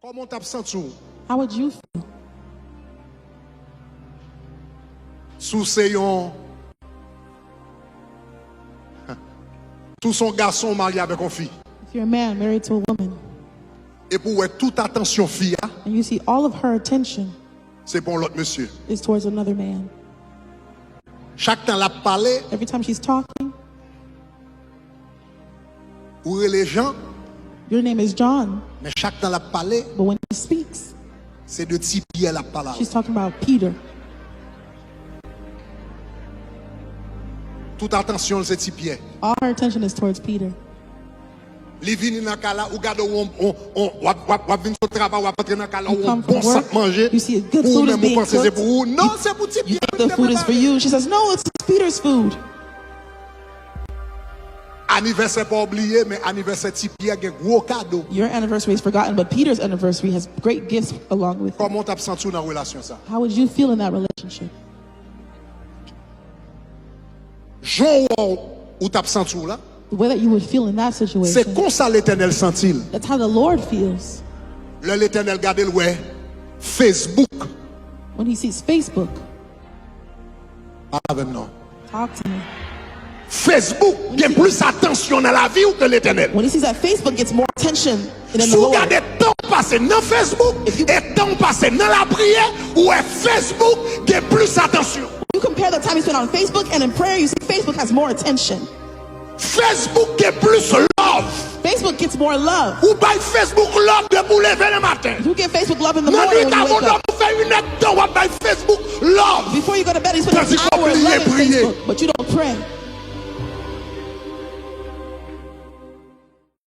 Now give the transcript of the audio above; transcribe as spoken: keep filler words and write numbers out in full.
Kòman w t ap santi w How would you feel si w se yon si w se yon gason w marye avèk yon fi if you're a man married to a woman epi w wè tout atansyon fi a and you see all of her attention se pou yon lòt mesye? is towards another man? Chak tan l ap pale, Every time she's talking, ou rele Jan, your name is John, men chak tan l ap pale, but when she speaks, se de Ti Pyè l ap pale avè she's w. Talking about Peter. Tout atansyon l se Ti Pyè. All her attention is towards Peter. Li vini nan kay la, ou gade w w w w w ap w ap w ap vin sot travay, w ap antre nan kay la, You w come bon from work, sant manje, you see a good ou food is menm ou being panse se cooked. Pou ou. Non, se pou Ti You Pyè. think the food is for you. She says, "No, it's Peter's food." Anivèsè pa oubliye, men anivèsè Ti Pyè gen gwo kado. Your anniversary is forgotten, but Peter's anniversary has great gifts along with it. Kòman w t ap santi w nan relasyon sa? How would you feel in that relationship? Jan w wè w t ap santi w la, The way that you would feel in that se situation. Konsa Letènèl santi l. That's how the Lord feels. Lè Letènèl gade l wè Facebook. When he sees Facebook, Pale avè m non. Talk to me. Facebook gen plis atansyon nan lavi w ke Letènèl. When he sees that Facebook gets more attention than the Si w Lord. Gade tan w pase nan Facebook If you- e tan w pase nan lapriyè, ou wè Facebook gen plis atansyon. You compare the time you spend on Facebook and in prayer, you see Facebook has more attention. Facebook gen plis love. Facebook gets more love. Ou bay Facebook love depi w leve nan maten. You give Facebook love in the Nan morning nwit when you avan w wake up. Dòmi, ou fè inèdtan w ap bay Facebook love. Before you go to bed, you spend Tandis an ke w hour bliye loving priye. Facebook, but you don't pray.